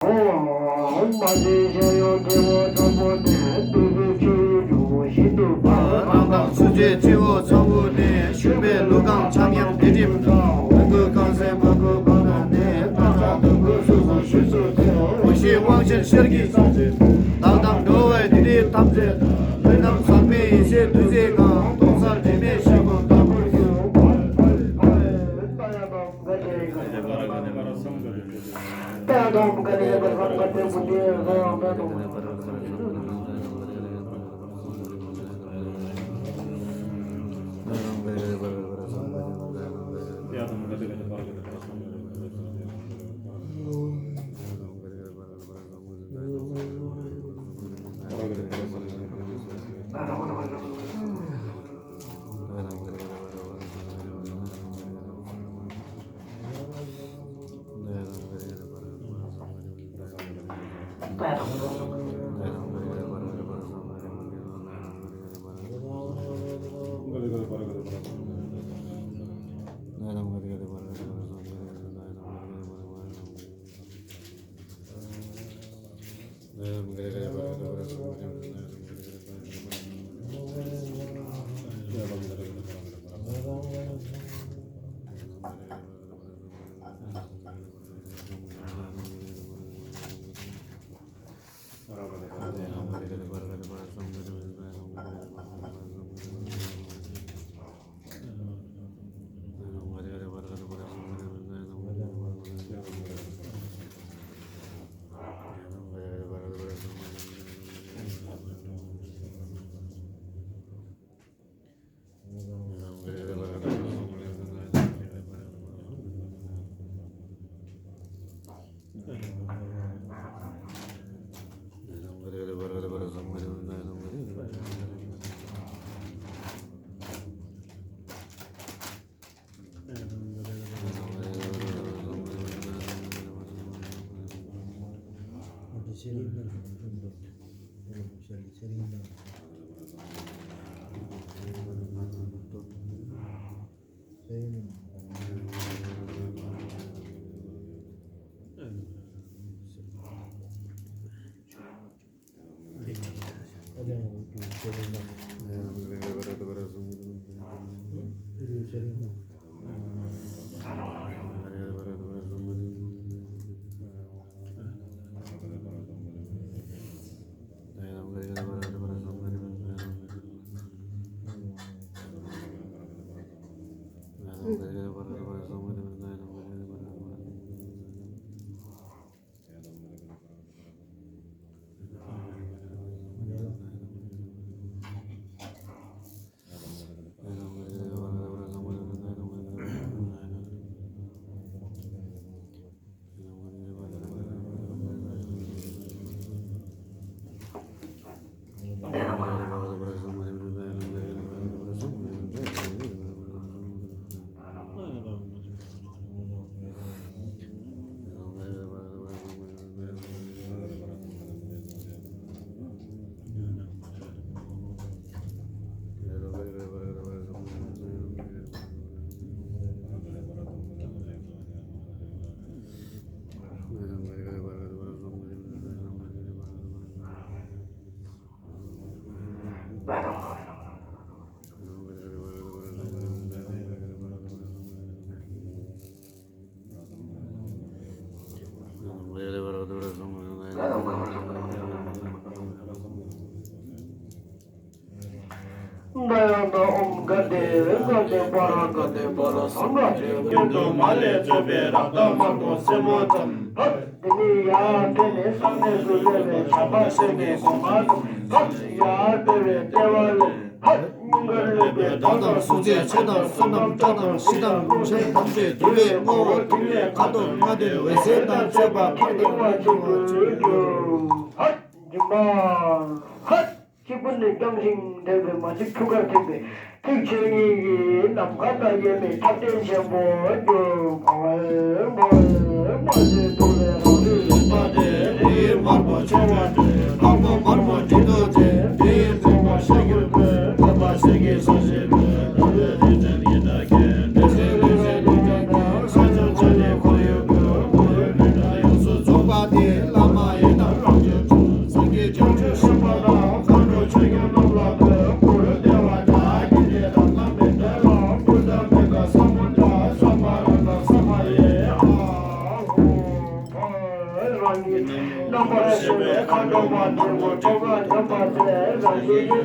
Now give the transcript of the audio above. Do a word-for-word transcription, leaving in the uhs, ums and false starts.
ཨོཾ། མ་བྱིན་ཤེས་ཡོན་སྐྱེ་བོ་ཚོགས་པོ་ཏེ། བདུད་རྩི་ཆུ་ཡི་འབྲུ་བཞིན་དུ་སྦ། རང་དང་ཚུལ་འཆོས་སྤྱི་བོ་ཚངས་བུག་ནས། ཞུགས་པའི་ལུས་གང་ཆགས་ཉམས་སྡིག་སྒྲིབ་དང་། མོས་གུས་རྐང་གསེག་མ་གུས་པ་དང་ནི། རྣམ་ཐར་དོན་ཀུན་གཟུགས་སུ་བཞུགས་སུ་སྟེ། འོ་བཞིའི་དབང་ཕྱུག་ཤར་གྱི་ས་ཆེན། བདག་དང་འགྲོ་བའི་སྡིག་སྒྲིབ་ཐམས་ཅད་དག། ལུས་རྣམས་ཟག་མེད་ཡེ་ཤེས་བདུད་རྩིས་གང་། སྟོང་གསལ་དྲི་མེད་ཤར་ཁུང་ལྟ་བུར་གྱུར། ད་ཡང་ད་ཨོཾ་ག་དེ་ག་དེ་པ་ར་ག་དེ་པ་ར་སཾ་ག་དེ། རྒྱུན་དུ་མ་ལས་བཙོས་པའི་རཀྟ་དམར་པོ་སེར་མོ་ཙམ། ཧད། དེ་ནས་ཡར་འཕེལ་ནས་བསམ་གནས་སུ་སླེབས་པའི་ཆགས་པ་སེམས་ཀྱི་སྒོ་ང་ཙམ། ཧད། ཡར་འཕེལ་བའི་ལྟེ་བ་ལས། ཧད། སྙིང་གར་སླེབས་པའི་བདག་དང་གཟུགས་ཅན་ཆོས་དང་བསོད་ནམས་སྐྲ་དང་ཞི་དང་ལུང་ཤིང་ཐམས་ཅད་འདུས་པའི་ངོ་བོ་ཐིག་ལེ་ཁ་དོག་ལྔ་སྟེ་འོད་ཟེར་དང་བཅས་པ་ཕར་དང་ཚུར་གྱུར། ཧད། སྦྱིན་པ། ཧད། གཅིག་པུ་ནས་བརྐྱང་ཞིང་བསྡད་པའི་མ་གཅིག་ཐུགས་ཀར་ཐིམ་པས་ཐིག་ཆོས་ཉིད་ཀྱི་ནམ་མཁའ་དང་མཉམ་པའི་ཁྱབ་བརྡལ་ཆེན་པོར་གྱུར། གང་བས་མ་བྱས་ཐུགས་ལས་རང་རིག་ལས་པ་དེ་ལས་དམར་པོ་ཆེ་བ་སྟེ་ལྷག་པ་དམར་མོ་དྲི་དོ་ཅན་དེའི་ཚེ་པ་ཤ་གྱུར་པའི་ཐོབ་པ་ཤ་གི་ས་གཞི་པའི་ལྷ་ལས་རིགས་ཅན་ཡི་དྭགས་ཀྱི་དེ་ཚེ་ལས་ཅན་ལས་ཅན་གྱི་ས་ཆ་ཆ་ནས་འཁོར་ཡུག་གི་འཁོར་བའི་མི་འདྲ་ཡོངས་སུ་རྫོགས་པ་དེ་ལ། རྣམ་པར་ཤེས་པའི་མཁའ་འགྲོ་མ་དྲུག་གི་ཐོག་ཁ་འདོན་པ་དེ་རང་བཞིན་གྱི་